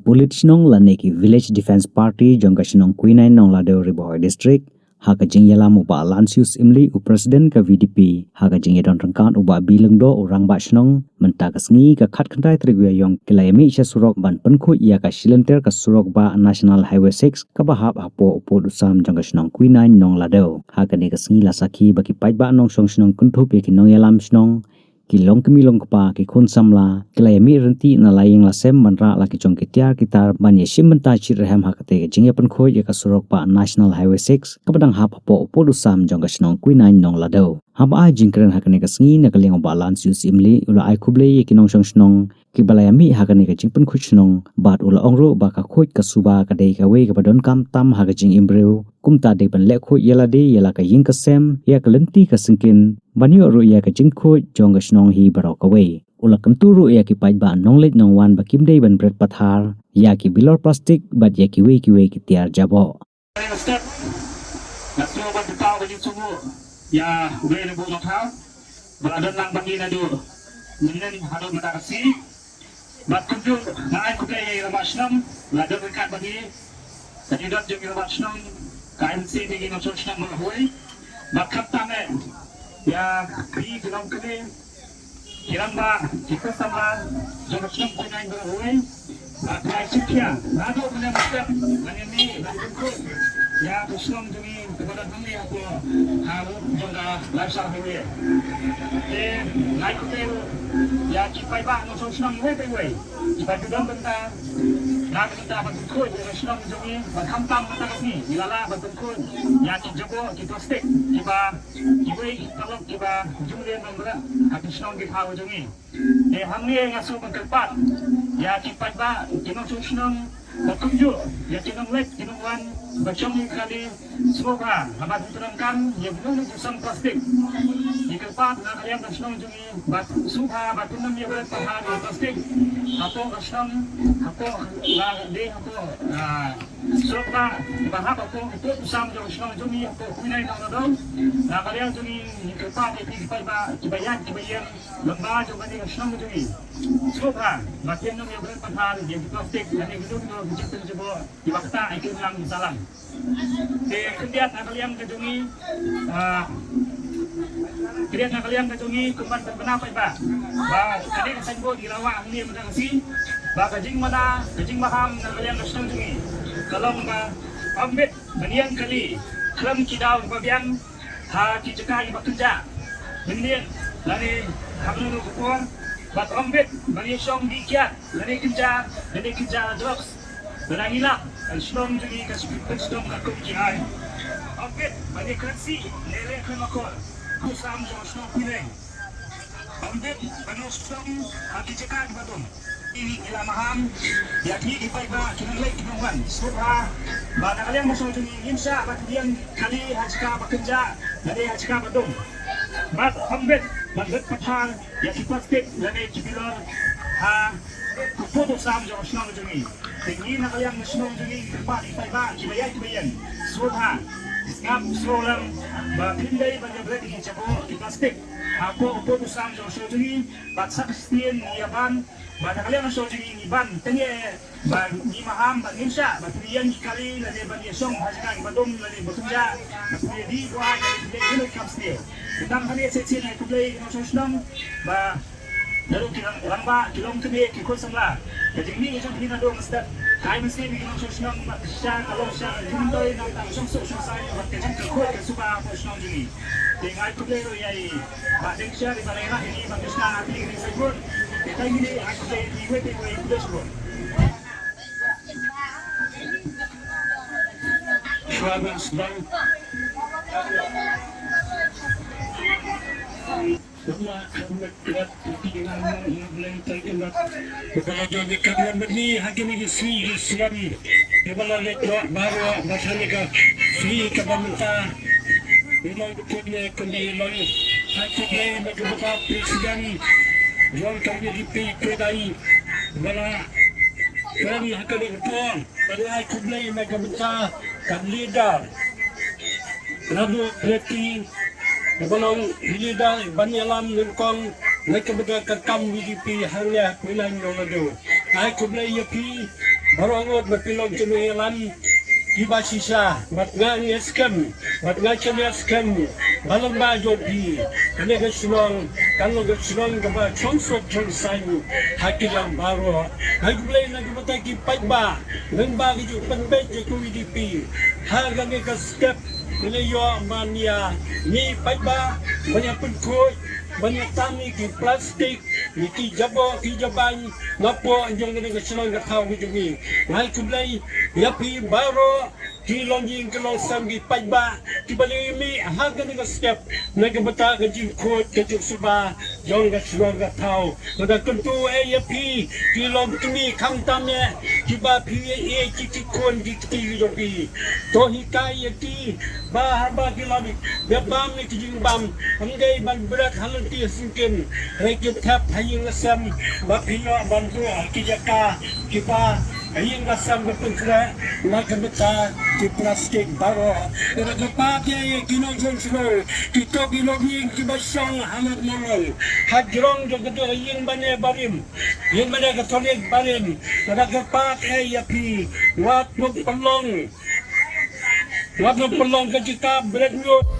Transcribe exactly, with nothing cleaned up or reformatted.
pulit shnong lane ki Village Defence Party jong ka shnong Kwinain Nonglada, Ri Bhoi District, ha ka jingïalam u Bah Lansius Imli, u President ka V D P, ha ka jingïadon ryngkat u Bah B Lyngdoh, u Rangbah Shnong, mynta ka sngi ka khatkhyndai tarik u Ïaïong ki la ïamih sha surok ban pynkhuid ïa ka shilynter ka surok bah National Highway six kaba hap hapoh u pud u sam jong ka shnong Kwinain Nonglada. Ha kane ka sngi la sakhi ba ki paidbah nongshong shnong kynthup ïa ki nongïalam shnong, ki longkmie longkpa, ki khun samla, ki la ïamih rynti na la ïing la sem ban rah la ki jong ki tiar ki tar ban ïashim bynta shitrhem ha katei ka jingïapynkhuid ïa ka surok bah National Highway six kaba dang hap hapoh u pud u sam jong ka shnong Kwinain Nonglada. Haba ai jingkren ha kane ka sngi na ka liang u Bah Lansius Imli u la ai khublei ïa ki nongshong shnong kiba la ïamih ha kane ka jingpynkhuid shnong, bad u la ong ruh ba ka khuid ka suba ka dei kawei kaba donkam tam ha ka jingim briew, kumta dei ban leh khuid ïa lade, ïa la ka ïing ka sem, ïa ka lynti ka syngkien, ban ïoh ruh ïa ka jingkhuid jong ka shnong hi baroh kawei. U la kyntu ruh ïa ki paidbah nongleit nongwan ba kim dei ban bret pathar ïa ki bilor plastik bad ïa kiwei kiwei ki tiar jaboh. Step, nga sngewbha ban kyntu ba ngi sngewbha ïa u Blei na buh nongthaw ba la don lang ba ngi naduh mynnin haduh mynta ka sngi. Bad kumjuh nga ai khublei ïa i Rangbah Shnong la don ryngkat ba ngi. Ka jingdon jong i Rangbah Shnong ka ai mynsiem ïa ngi nongshong shnong baroh kawei. Bad khamtam eh ïa phi ki longkmie, ki rangbah, ki khun samla jong ka shnong Kwinain baroh kawei. Bad nga ai shiphiah naduh mynne mynstep ban ïamih ban pynkhuid ïa ka shnong jong ngi kaba don hangne hapoh ha jong ka Lifestyle Highway. Te nga ai khublei ruh ïa ki paidbah nongshong shnong iwei pa iwei kiba ju don bynta na ka bynta ban pynkhuid ïa ka shnong jong ngi, bad khamtam mynta ka sngi ngi la lah ban pynkhuid ïa ki jaboh ki plastik kiba kiwei ki paralok kiba ju mlien ban bret ha ki shnong ki thaw jong ngi. Te hangne nga sngewbha ban kyrpad ïa ki paidbah ki nongshong shnong bad kumjuh ïa ki nongleit ki nongwan ba shong ïing kali, sngewbha haba phi pyndonkam ïa uno uno u sam plastik, ngi kyrpad na ka liang ka shnong jong ngi ba sngewbha ba phin nym ïa bret pathar ïa u plastik hapoh ka shnong, hapoh la dei hapoh, ah, surok bah ba hap hapoh u pud u sam jong ka shnong jong ngi hapoh Kwinain Nonglada. Na ka liang jong ngi ngi kyrpad ïa phi ki paidbah kiba ïaid kiba ïeng lyngba jong kane ka shnong jong ngi, sngewbha ba phin nym ïa bret pathar ïa u plastik lane uno uno u jingpynjaboh kiba ktah ïa ki imlang imsalang. Te khyndiat na ka liang ka jong ngi, ah, khyndiat na ka liang ka jong ngi kumban pynbna paidbah ba kane ka signboard ngi la wah hangne mynta ka sngi ba ka jingmana ka jingmaham na ka liang ka shnong jong ngi ka long ba ym bit ban ïeng kali khlem ki daw kiba biang ha ki jaka kiba kynjah mynmiet lane ha kano kano ka por, bad ym bit ban ïashong dih kiad lane kynjah lane kynjah drugs. Lada ngi lap, ka shnong jong ngi ka shu pynshitom katkum ki aiñ. Ym bit ban ïakren sih ne leh kren akor ha u sam jong ka shnong Kwinain. Ym bit ban ïashong ha ki jaka kiba dum. Ngi la maham ïa kine ki paidbah ki nongleit ki nongwan, sngewbha ba na ka liang ka shnong jong ngi ngim shah ban ïeng kali ha jaka ba kynjah lane ha jaka ba dum. Bad ym bit ban bret pathar ïa ki plastik lane ki bilor ha u pud u sam jong ka shnong jong ngi. Te ngi na ka liang ka shnong jong ngi ngi kyrpad ïa ki paidbah kiba ïaid kiba ïeng, sngewbha sngap sngewlem ba phim dei ban ïa bret ïa ki jaboh ki plastik hapoh u pud u sam jong ka shnong jong ngi. Bad sa ka shisien ngi ïa ban ba na ka liang ka shnong jong ngi ngi ban tang ïa ba ngi maham ba ngim shah ba phi ïeng ki kali lane ban ïashong ha jaka kiba dum lane ba kynjah ba phi ïadih buaid lane phi leh kino ki kam sniew. Te tang kane shisien ai khublei ki nongshong shnong ba naduh ki rangbah, ki longkmie, ki khun samla, ka jingmih ka jong phi naduh mynstep ka ai mynsiem ïa ki nongshong shnong ba sha ka long sha ka jingmyntoi na ka bynta ka shongsuk shongsaiñ bad ka jingkyrkhu ka suba hapoh shnong jong ngi. Te nga ai khublei ruh ïa i Bah Deng Sher iba la ïarap ïa ngi ban pynshna ha kane ka signboard. Te tang kine ai khublei ïa phi iwei pa iwei, khublei shibun. Shuwa ban sdang. Ba la jong ka kam lem bad ngi ha kine ki sngi ki snem, ba la leit noh baroh ba kane ka sngi kaba mynta. Ngi long ka pud ne ka ngi long. Ai khublei na ka bynta President jong ka V D P Kwinain ba la kren ha kane ka por. Bad ai khublei na ka bynta ka leader Radu Preti, ba long leader ban ïalam nyngkong na ka bynta ka kam V D P hangne ha Kwinain Nonglada. Ai khublei ïa phi baroh ngut ba phi long ki nongïalam kiba shisha, bad nga ngeit skhem, bad nga sngewthuh skhem ba lyngba jong phi kane ka shnong kan long ka shnong kaba shong suk shong saiñ ha ki liang baroh. Ai khublei na ki bynta ki paidbah lyngba ki jong pynbeit jong ka VDP ha kane ka step. Ngi la ïoh ban ïa mih paidbah ban ïa pynkhuid, ban ïa tam ïa ki plastik, ïa ki jaboh ki jabaiñ napoh jong kane ka shnong ka thaw ka jong ngi. Ai khublei ïa phi baroh ki longïing ki longsem ki paidbah kiba la ïa mih ha kane ka step na ka bynta ka jingkhuid ka jingsuba jong ka shnong ka thaw. Lada kyntu eh ïa phi ki longkmie khamtam eh kiba phi ïa ïeit ki khun ki kti ki jong phi, to hikai ïa ki ba haba ki la mih, bam ïa ki jingbam, ym dei ban bret ha lynti ha syngkien, hynrei ki thep ha ïing ha sem ba phi ïoh ban buh ha ki jaka kiba ha ïing ha sem ba pynkhreh na ka bynta ki plastik baroh. Lada kyrpad ïa ki nongshong shnong, kito ki longïing kiba shong ha Mawlong, ha jrong jong kato ka ïing mane barim, ïing mane Katholik barim, lada kyrpad eh ïa phi, wat nym pynlong, wat nym pynlong ka jaka bret ñiut.